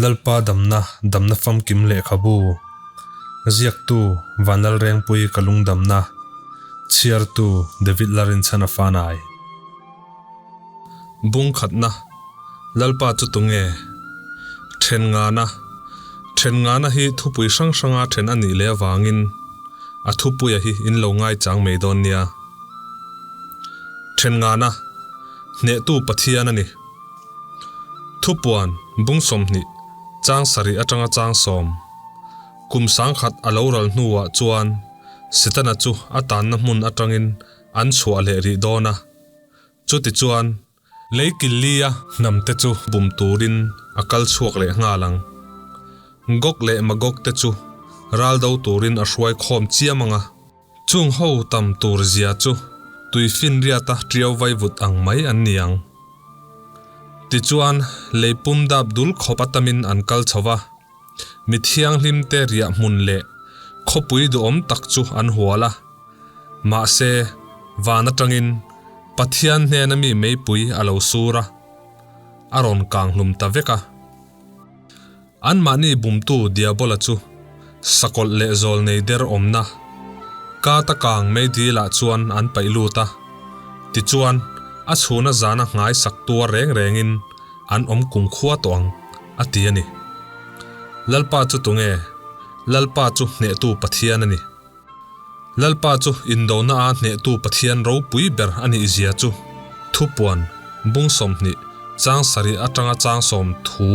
Lalpa damna, damna famkim lehkhabu, ziaktu Vanlalrengpui ka lungdamna, chhiartu David Larinchhana Fanai. Bung khatna, Lalpa chu tunge? Then ngana, Then ngana hi thupui hrang hranga then a nih leh avangin a thupuia hi in lo ngaichang mai dawn nia. Then ngana, Hnehtu Pathian a ni. Thupuan, Bung 20, chang sarih atanga chang sawm. Kum sangkhat a lo ral hnuah chuan Setana chu a tanna hmun atangin an chhuah leh rih dawn a. Chutichuan, lei killia hnamte chu bum turin a kal chhuak leh nghal ang. Gog leh Magog te chu ral do turin a hruai khawm chiam ang a. Chung ho tam tur zia chu tui finriata ṭiau vaivut ang mai an ni ang. Tichuan, lei pum dap dul khawp a tamin an kal chho va, mi thianghlimte riah hmun leh khawpui duhawm tak chu an hual a. Mahse, van atangin Pathian hnena mi meipui a lo sur a, a rawn kang hlum ta vek a. Anmahni bumtu Diabola chu sakawlh leh zawl nei der awmna Kata kang meidilah chuan an paih lut a, tichuan a chhuna zana nghaisak tuar reng rengin an awm kumkhua tawh ang, a ti a ni. Lalpa chu tunge? Lalpa chu hnehtu Pathian a ni. Lalpa chu indona a hnehtu Pathian ropui ber a nih zia chu thupuan bung 20 chang sarih atanga chang sawm thu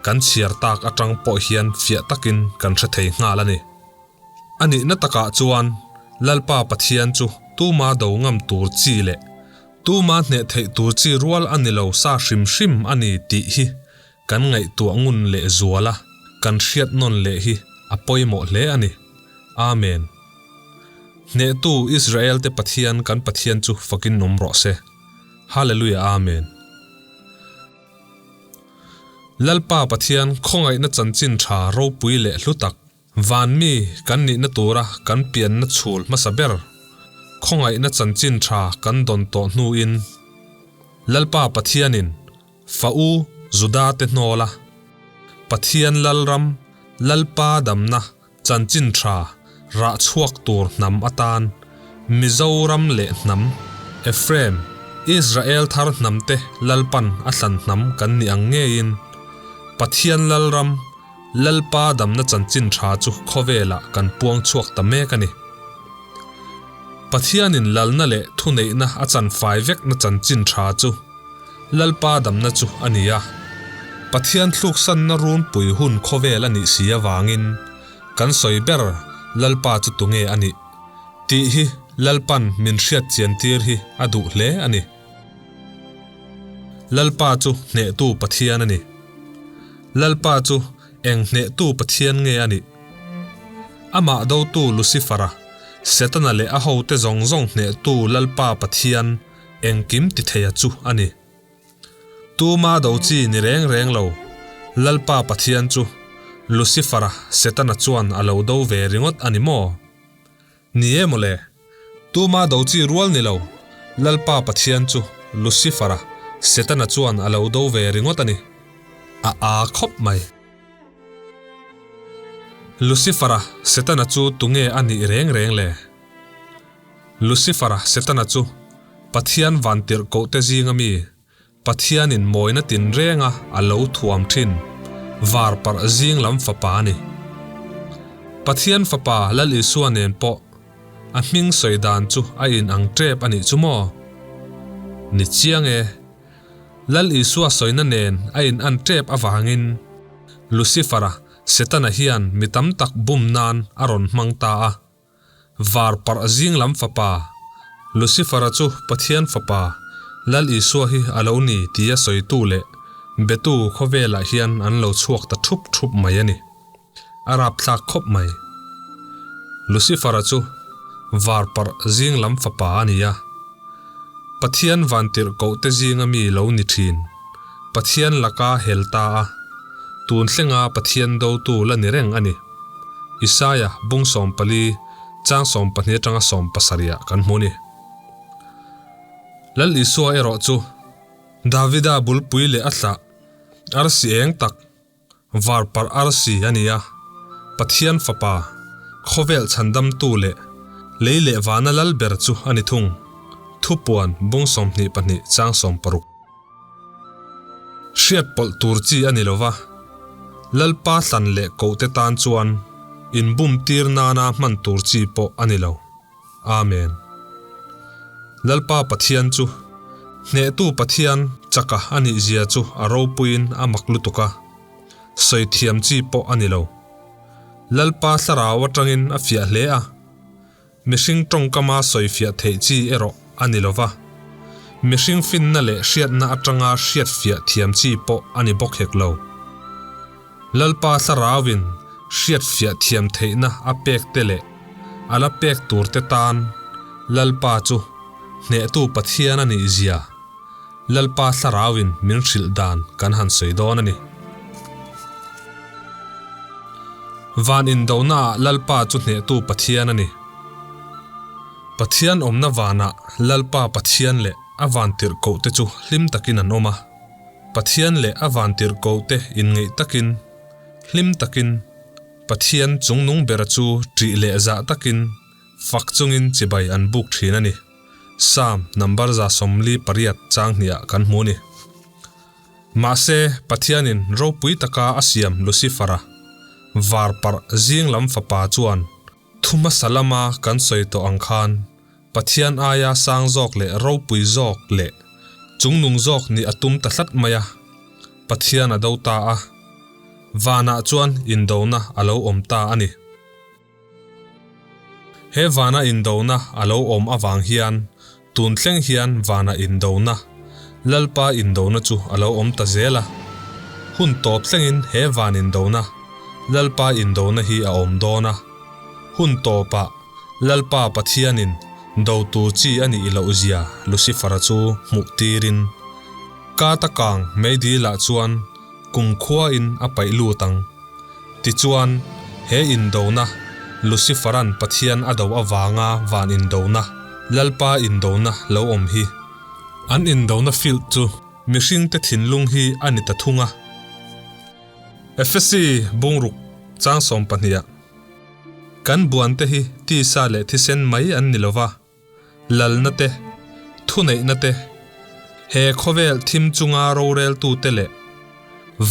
kan chhiar tak atang pawh hian fiah takin kan hre thei nghal a ni. A nihna takah chuan Lalpa Pathian chu tuma do ngam tur chi leh tuma hneh theih tur chi rual a ni lo sa hrim hrim a ni tih hi kan ngaihtuah ngun leh zual a, kan hriat nawn leh hi a pawimawh hle a ni. Amen. Hnehtu Israel te Pathian kan Pathian chu fakin awm rawh se. Hallelujah Amen. Lalpa Pathian khawngaihna chanchin tha ropui leh hlu tak, van mi kan nihna tura kan pianna chhul hmasa ber, khawngaihna chanchin tha kan dawn tawh hnuin, Lalpa Pathianin Fa u Juda te hnawla Pathian Lalram, Lalpa damna chanchin tha rah chhuak tur hnam atan Mizoram leh hnam Ephraim, Israel thar hnam te Lalpan a thlan hnam kan ni ang ngeiin Pathian Lalram, Lalpa damna chanchin tha chu khawvelah kan puang chhuak ta mek a ni. Pathianin lalna leh thuneihna a chan fai vekna chanchin tha chu Lalpa damna chu a ni a, Pathian thluksanna runpui hun khawvel a nih si avangin kan sawi ber Lalpa chu tunge a nih tih hi Lalpan min hriat chian tir hi a duh hle a ni. Lalpa chu hnehtu Pathian a ni. Lalpa chu eng hnehtu Pathian nge a nih? Amah dotu Lucifera, Setana leh a hote zawng zawng hnehtu Lalpa Pathian, Engkim ti theia chu a ni. Tuma do chi ni reng reng lo, Lalpa Pathian chu Lucifera, Setana chuan a lo do ve ringawt a ni maw? Ni e mawle, tuma do chi rual ni lo, Lalpa Pathian chu Lucifera, Setana chuan a lo do ve ringawt a ni. A aa khawp mai. Lucifera, Setana chu tunge a nih reng reng le? Lucifera, Setana chu Pathian vantirhkohte zinga mi, Pathianin mawina tinrenga a lo thuam thin, var parh zing lam fapa a ni. Pathian fapa Lal Isua nen pawh a hming sawi dan chu a inang tep a nih chu maw? Ni chiang e. Lal Isua sawina nen a inan tep avangin Lucifera, Setana hian mi tam tak bum nan a rawn hmang ta a. Var parh zing lam fapa, Lucifera chu Pathian fapa, Lal Isua hi a lo ni tia sawitu leh betu khawvelah hian an lo chhuak ta thup thup mai a ni. A rapthlak khawp mai. Lucifera chu var parh zing lam fapa a ni a. Pathian vantirhkohte zinga mi lo ni thin, Pathian laka hel ta a, tun thlenga Pathian dotu la ni reng a ni. Isaia bung 14, chang 12 atanga 17 ah kan hmu a ni. Lal Isua erawh chu Davida bulpui leh a thlah, arsi eng tak, Varparh arsi a ni a, Pathian Fapa, khawvel chhandamtu leh lei leh vana lal ber chu a ni thung. Thupuan bung 22 chang 60. Hriat pawlh tur chi a ni lo va, Lalpa hlan leh kohte tan chuan inbum tir nana hman tur chi pawh a ni lo. Amen. Lalpa Pathian chu hnehtu Pathian chaka a nih zia chu a ropuiin a mak lutuk a, sawi thiam chi pawh a ni lo. Lalpa thlarau atangin a fiah hle a, mihring tawngkama sawi fiah theih chi erawh a ni lo va, mihring finna leh hriatna atanga hriat fiah thiam chi pawh a ni bawk hek lo. Lalpa thlarauin hriat fiah thiam theihna a pek te leh a la pek tur te tan Lalpa chu hnehtu Pathian a nih zia Lalpa thlarauin min hrilh dan kan han sawi dawn a ni. Van indonaah Lalpa chu hnehtu Pathian a ni. Pathian awmna vanah Lalpa Pathian leh a vantirhkoh te chu hlim takin an awm a. Pathian leh a vantirhkohte inngeih takin, hlim takin, Pathian chungnung bera chu ṭih leh zah takin, fak chungin chibai an buk ṭhin a ni. Psalm number 148 chang hniah kan hmu a ni. Mahse, Pathianin ropui taka a siam Lucifer-a, varparh zing lam fapa chuan Thu hmasa lama kan sawi tawh ang khan Pathian aia sang zawk leh ropui zawk leh chungnung zawk nih a tum ta tlat mai a, Pathian a do ta a, vanah chuan indona a lo awm ta a ni. He vana indona a lo awm avang hian tun thleng hian vana indona, Lalpa indona chu a lo awm ta zel a. Hun tawp thlengin he van indona, Lalpa indona hi a awm dawn a. Hun tawpah Lalpa Pathianin do tur chi a nih loh zia Lucifer-a chu hmuh tirin, Kata kang meidilah chuan kumkhuain a paih lut ang. Tichuan, he indona, Lucifer-a'n Pathian a do avanga van indona, Lalpa indona lo awm hi, an indona field chu mihringte thinlung hi a ni ta thung a. Efesi bungruk chang sawmpahniha kan buante hi tisa leh thisen mai an ni lova, lalna te, thuneihna te, he khawvel thim chunga roreltute leh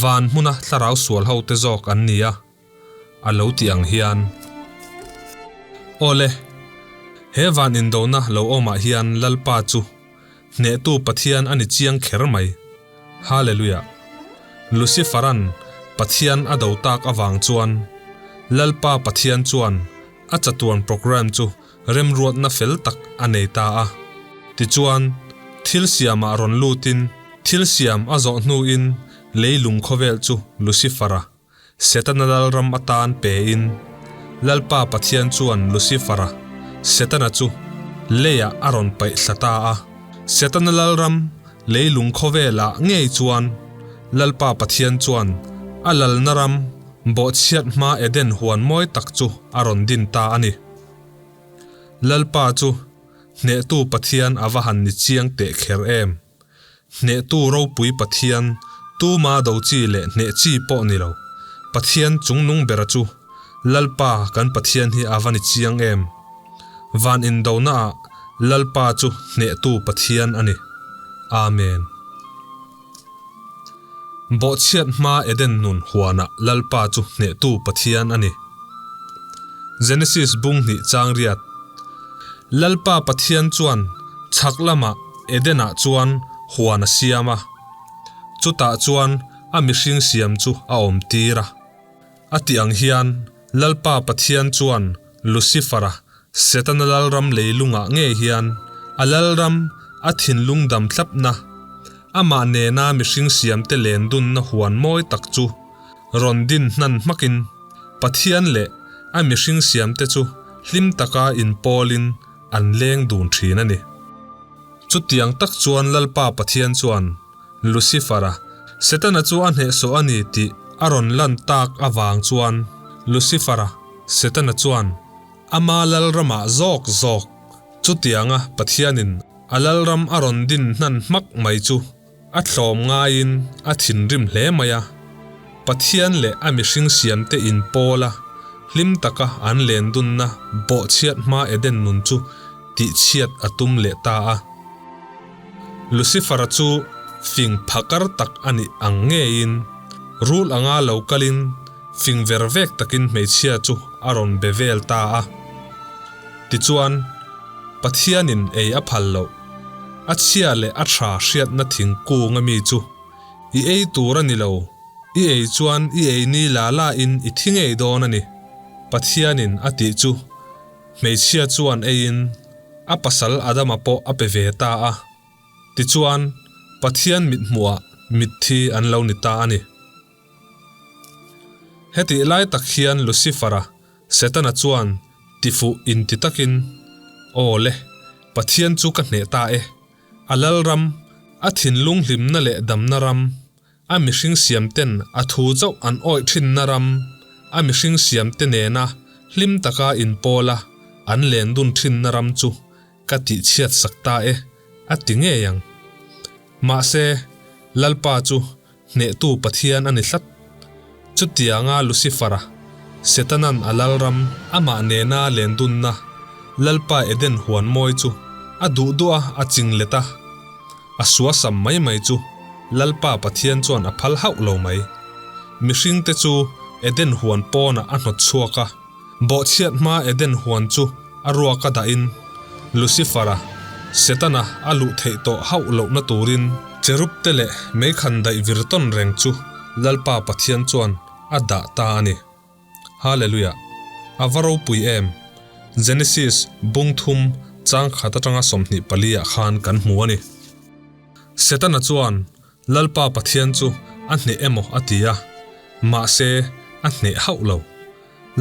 van hmuna thlarau sual hote zawk an ni a, a lo ti ang hian. Awle, he van indona lo awmah hian Lalpa chu hnehtu Pathian a ni chiang kher mai. Hallelujah! Lucifer-a'n Pathian a do tak avang chuan Lalpa Pathian chuan a chatuan program chu remruatna fel tak a nei ta a. Tichuan, thil siamah rawn lutin, thil siam a zawh hnuin leilung khawvel chu Lucifer-a, Setana lalram atan pein, Lalpa Pathian chuan Lucifer-a, Setana chu leiah a rawn paih thla ta a. Setana lalram leilung khawvelah ngei chuan Lalpa Pathian chuan a lalna ram bawhchhiat hma Eden huan mawi tak chu a rawn din ta a ni. Lalpa chu hnehtu Pathian a va han ni chiang teh kher em! Hnehtu ropui Pathian, tuma do chi leh hneh chi pawh ni lo, Pathian chungnung bera chu Lalpa kan Pathian hi a va ni chiang em! Van indonaah Lalpa chu hnehtu Pathian a ni. Amen. Bawhchhiat hma Eden nun huanah Lalpa chu hnehtu Pathian a ni. Genesis bung hnih chang riat. Lalpa Pathian chuan chhak lamah Edenah chuan huan a siam a, chutah chuan a mihring siam chu a awm tir a. A tih ang hian Lalpa Pathian chuan Lucifer-a, Setana lalram leilungah ngei hian a lalram a thinlung dam thlapna, amah nena mihring siamte len dunna huan mawi tak chu rawn din hnan hmakin Pathian leh a mihring siamte chu hlim taka inpawlin an leng dun thin a ni. Chutiang tak chuan Lalpa Pathian chuan Lucifer-a, Setana chu a hnehsawh a ni tih a rawn lan tak avang chuan Lucifer-a, Setana chuan ama lalramah zawk zawk chutianga Pathianin a lalram a rawn din hnan hmak mai chu a tlawm ngaiin a thinrim hle mai a. Pathian leh a mihring siamte inpawla hlim taka an lendunna bawhchhiat hma Eden nun chu tihchhiat a tum leh ta a. Lucifer-a chu fing phakar tak a nih ang ngeiin rul anga lo kalin fing ver vek takin hmeichhia chu a rawn be vel ta a. Tichuan, Pathianin ei a phal loh, a chhia leh a tha hriatna thingkung ami chu i ei tur a ni lo, i ei chuan i ei ni la la in i thi ngei dawn a ni, Pathianin a tih chu hmeichhia chuan eiin a pasal Adama pawh a pe ve ta a. Tichuan, Pathian mithmuhah mitthi an lo ni ta a ni. Hetih lai tak hian Lucifer-a, Setana chuan tifuh inti takin, Aw le, Pathian chu ka hneh ta e. A lalram, a thinlung hlimna leh damna ram, a mihring siamten a thu chauh an awih thinna ram, a mihring siamte nena hlim taka inpawla an len dun thinna ram chu ka tihchhiat sak ta e, a ti ngei ang. Mahse, Lalpa chu hnehtu Pathian a ni tlat. Chutianga Lucifer-a, Setanan a lalram amah nena lendunna Lalpa Eden huan mawi chu a duh duh a, a ching let a. A suasam mai mai chu Lalpa Pathian chuan a phal hauh lo mai. Mihringte chu Eden huan pawnah a hnawt chhuak a. Bawhchhiat hma Eden huan chu a ruak a dahin Lucifer-a, Setana a luh theih tawh hauh lohna turin cherub-te leh meikhan daih vir tawn reng chu Lalpa Pathian chuan a dah ta a ni. Hallelujah! A va ropui em! Genesis bung thum chang khat atanga 24 ah khan kan hmu a ni. Setana chuan Lalpa Pathian chu a hneh emaw a ti a, mahse a hneh hauh lo.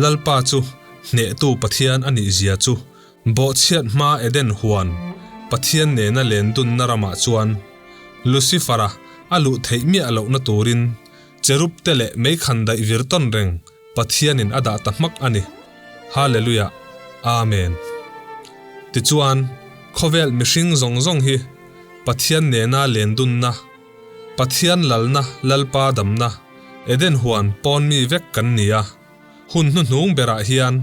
Lalpa chu hnehtu Pathian a nih zia chu bawhchhiat hma Eden huan Pathian nena lendunna ramah chuan Lucifer-a a luh theih miah lohna turin cherub te leh meikhan daih vir tawn reng Pathianin a dah ta hmak a ni. Hallelujah! Amen! Tichuan, khawvel mihring zawng zawng hi Pathian nena lendunna, Pathian lalna Lalpa damna, Eden huan pawn mi vek kan ni a. Hun hnuhnung berah hian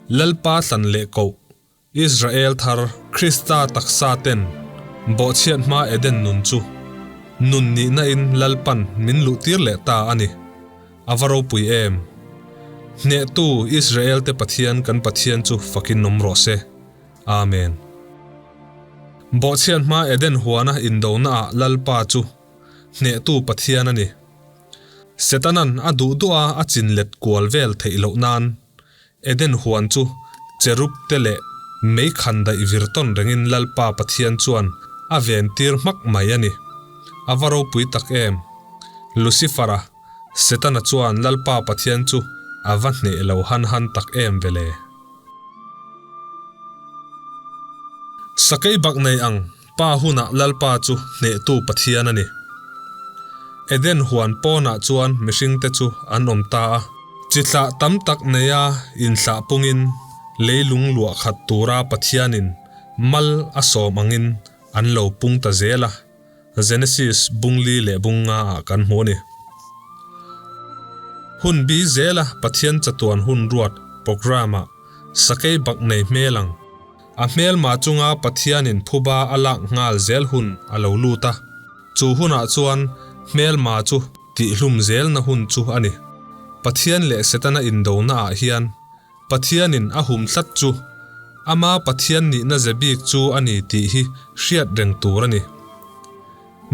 Lalpa thlan leh koh Israel thar Krista taksa ten bawhchhiat hma Eden nun chu nun nihna in Lalpan min luhtir leh ta a ni. A va ropui em! Hnehtu Israel te Pathian kan Pathian chu fakin awm rawh se. Amen. Bawhchhiat hma Eden huana indona ah Lalpa chu hnehtu Pathian a ni. Setanan a duh duh a a chin let kual vel theih loh nan Eden huan chu cherub te leh meikhan daih vir tawn rengin Lalpa Pathian chuan a ven tir hmak mai a ni. A va ropui tak em! Lucifer-a, Setana chuan Lalpa Pathian chu a va hneh lo han han tak em ve le! Sakei bak nei ang pa hunah Lalpa chu hnehtu Pathian a ni. Eden huan pawnah chuan mihringte chu an awm ta a. Chi thlah tam tak neia inthlah pungin leilung luah khat tura Pathianin mal a sawm angin an lo pung ta zel a. Genesis bung li leh bung nga ah kan hmu a ni. Hun bi zela Pathian chatuan hun ruat programme ah sakei bak nei hmel ang. A hmelma chunga Pathianin phuba a lak nghal zel hun a lo lut a, chu hunah chuan hmelma chu tihhlum zelna hun chu a ni. Pathian leh Setana indona ah hian Pathianin a hum tlat chu ama Pathian nihna ze bik chu a ni tih hi hriat reng tur a ni.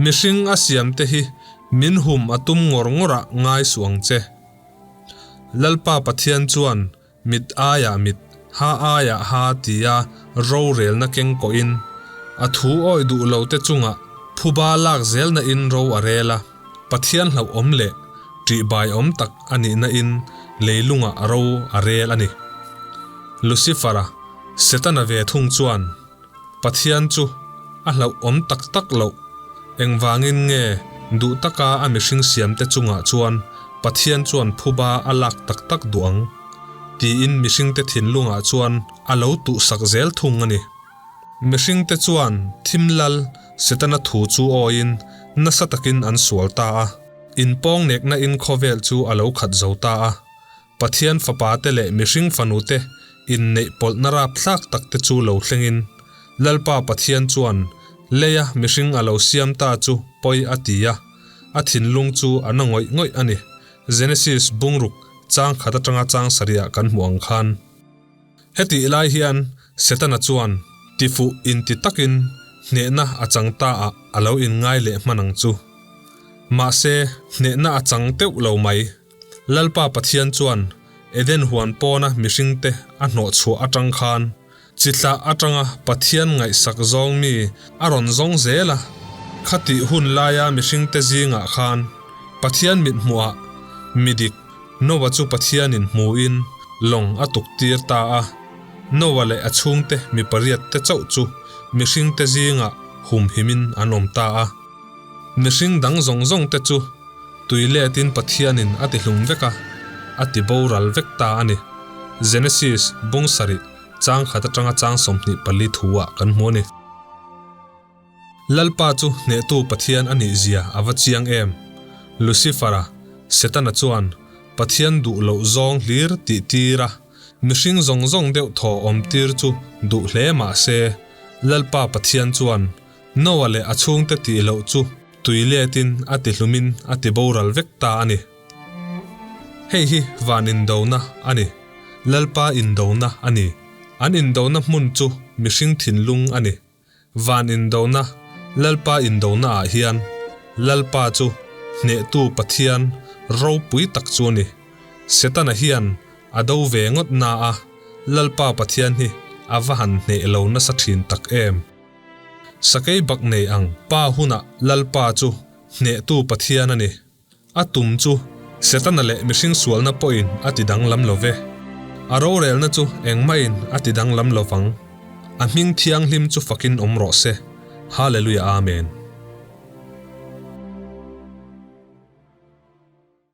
Mihring a siamte hi min hum a tum ngawr ngawrah ngai suh ang che. Lalpa Pathian chuan mit aiah mit, ha aiah ha tia rorelna keng kawhin a thu awih duh lote chungah phuba lak zelna in ro a rel a. Pathian hlauhawm leh ṭihbaiawm tak a nihna in leilungah ro a rel a ni. Lucifer-a, Setana ve thung chuan Pathian chu a hlauhawm tak tak loh. Engvangin nge duh taka a mihring siamte chungah chuan Pathian chuan phuba a lak tak tak duh ang? tiin mihringte thinlungah chuan a lo tuhsak zel thung a ni. Mihringte chuan thim lal Setana thu chu awiin nasa takin an sual ta a. Inpawng nekna in khawvel chu a lo khat zo ta a. Pathian fapate leh mihring fanute inneih pawlhna rapthlak takte chu lo thlengin, Lalpa Pathian chuan leia mihring a lo siam ta chu pawi a ti a, a thinlung chu a na ngawih ngawih a ni. Genesis bungruk chang khat atanga chang sarihah kan hmuh ang khan. Hetih lai hian Setana chuan tifuh inti takin hnehna a chang ta ah a lo inngai leh hman ang chu. Mahse, hnehna a chang teuh lo mai. Lalpa Pathian chuan Eden huan pawna mihringte a hnawhchhuah atang khan chithlah atanga Pathian ngaihsak zawng mi a rawn zawng zel a. Khatih hun laia mihringte zingah khan Pathian mithmuhah midik Noah chu Pathianin hmuin lawng a tuktir ta a. Noah leh a chhungte mi pariatte chauh chu mihringte zingah humhimin an awm ta a. Mihring dang zawng zawngte chu tui letin Pathianin a ti hlum vek a, a ti boral vek ta a ni. Genesis bung sarih chang khat atanga chang 24 thu-ah kan hmu a ni. Lalpa chu hnehtu Pathian a nih zia a va chiang em! Lucifer-a, Setana chuan Pathian duh loh zawng hlir tih tir a, mihring zawng zawng deuh thaw awm tir chu duh hle mah se, Lalpa Pathian chuan Noah leh a chhungte tih loh chu tui letin a ti hlumin a ti boral vek ta a ni. Hei hi van indona a ni. Lalpa indona a ni. An indona hmun chu mihring thinlung a ni. Van indona, Lalpa indona ah hian Lalpa chu hnehtu Pathian ropui tak chu a ni. Setana hian a do ve ngawt na a, Lalpa Pathian hi a va han hneh lo nasa thin tak em. Sakei bak nei ang pa hunah Lalpa chu hnehtu Pathian a ni. A tum chu Setana leh mihring sualna pawhin a ti danglam lo ve. A rorelna chu engmahin a ti danglam lo vang. A hming thianghlim chu fakin awm rawh se. Hallelujah Amen.